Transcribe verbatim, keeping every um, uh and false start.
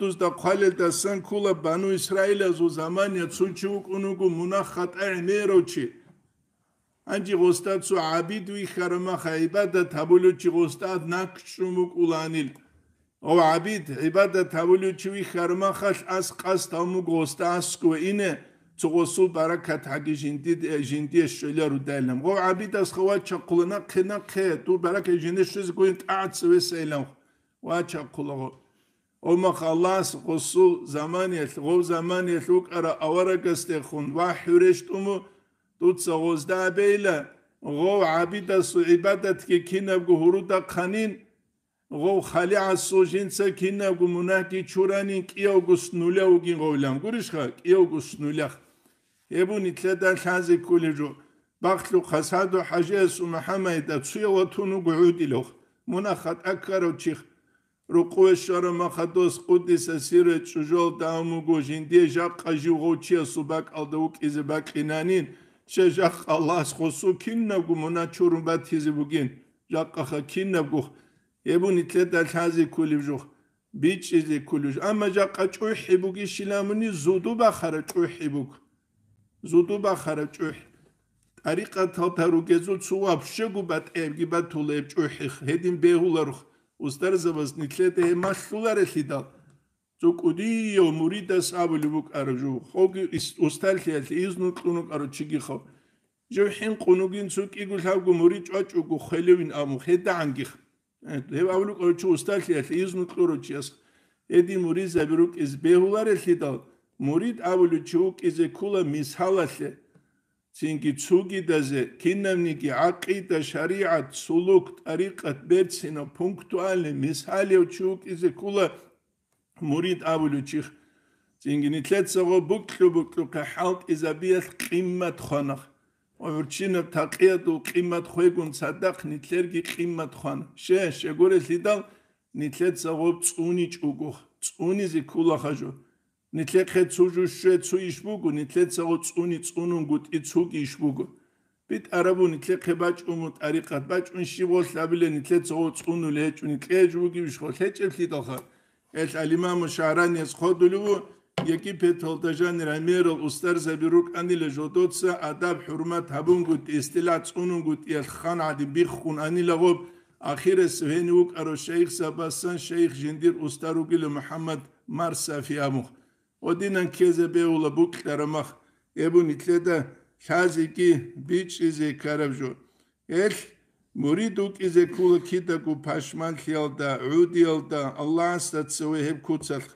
Дузда хъвалелдасан ккола бану Исраилазул замания цо чи вукӀун вуго мунагь-хатӀа гӀемерав чи. Гьанже гъосда цо гӀабид вихьараб маха гӀибадат гьабулев чи гъосда ад накчӀун вукӀуланил. Гъов гӀабид, гӀибадат гьабулев чи вихьараб махалъ ас къасд гьабун буго гъосда аскӀове ине, цо гъосул баракат гьаги жинди-, жиндие щвеларудайилан. Гъов гӀабидасха вачахъула нахъе-нахъе, дур баракат жиндие щвезе гойин тӀагӀат цевесайилан вачахъула гъо. Гъомах Аллагьас гъосул заманиялъ, гъов заманиялъ вукӀарав аварагасдехун вахӀю рещтӀуму, дуца гъозда абейила, гъов гӀабидасул гӀибадатги кинабго гьуруда хъанин, гъов халигӀасул жинца кинабго мунагьги чуранин, кӀиявго снуля вугин гъовилан. Гурищха? КӀиявго снулях. Гьебун нилъеда лъазе кколеб жо. Бахлъухъа Саду ХӀажиясул МухӀаммадида цуяв ватун вуго гӀудилавх, мунагь-хатӀа ккарав чих. Рукъуве щвараб махадос къуддиса сирра чӀужуялда абун буго, жиндие жакъа жив гъов чиясул бакӀалда вукӀизе бакӀинанин, щай жакъа Аллагьас гъосул кинабго мунагь чурун батизе бугин, жакъаха кинабгох. Гьебун нилъеда лъазе кколеб жо, бичӀчӀизе кколеб жо. Амма жакъа чӀухӀи бугищилан муни зуду бахара чӀухӀи буго. Зуду бахара чӀухӀ. ТӀарикъаталда ругезул цо вообще-го батӀиябги батулеб чӀухӀих, гьедин бегьуларухъ, устарзабаз нилъеда гьеб малъуларелъидал. Цо кӀудияв муридас абулеб букӀараб жо, хъоги ис-, устарлъиялъе изну кьун вукӀарав чигихъав. Жив хӀинкъун вугин цо кӀиго лъабго мурид чӀвачӀого хвелевин абун, гьедагӀангих. Э, гьев абулеб букӀарав чи устарлъиялъе изну кьурав чияс, гьедин муридзаби рукӀизе бегьуларелъидал, мурид абулев чи вукӀизе ккола мисалалъе. Цинги цогидазе, кинабниги гӀакъида, шаригӀат, сулук, тӀарикъат берцинав, пунктуальный, мисалияв чи вукӀизе ккола мурид абулев чих. Цинги нилъеца гъо букьу-букьухъе хӀалтӀизабиялъ къиммат хванах. Ва гӀурччинаб такъиядул къиммат хвегун цадахъ нилъерги къиммат хвана. Ще, щегорелъидал нилъеца гъоб цӀуничӀого, цӀунизе ккола хажу. Нилъехъе цо жу щве цо иш буго, нилъеца гъо цӀуни цӀунунгутӀи цоги иш буго. БитӀарабу нилъехъе бачӀуму тӀарикъат, бачӀун щиб гъолъ абиле нилъеца гъо цӀунули гьечӀо, нилъее жо бугебищ гъолъ гьечӀеблъидалха. Гьелъ алимаму ШагӀранияс хъодулев ву, Египеталда жанир гӀемерал устарзаби рукӀанила жодоца адаб-хӀурмат гьабунгутӀи, истилат цӀунгутӀиялъ хан гӀадин биххун анила гъоб, ахирас гьенив вукӀарав шайихзабасан шайих жиндир устар вугила МухӀаммад Марсафи абун. Гъодинан ккезе бегьула букьараб мах, гьеб нилъеда лъазеги бичӀчӀизе ккараб жо. Гьелъ мурид вукӀизе ккола кидаго пашманлъиялда, гӀудиялда, Аллагьасда цеве гьеб куцалъ.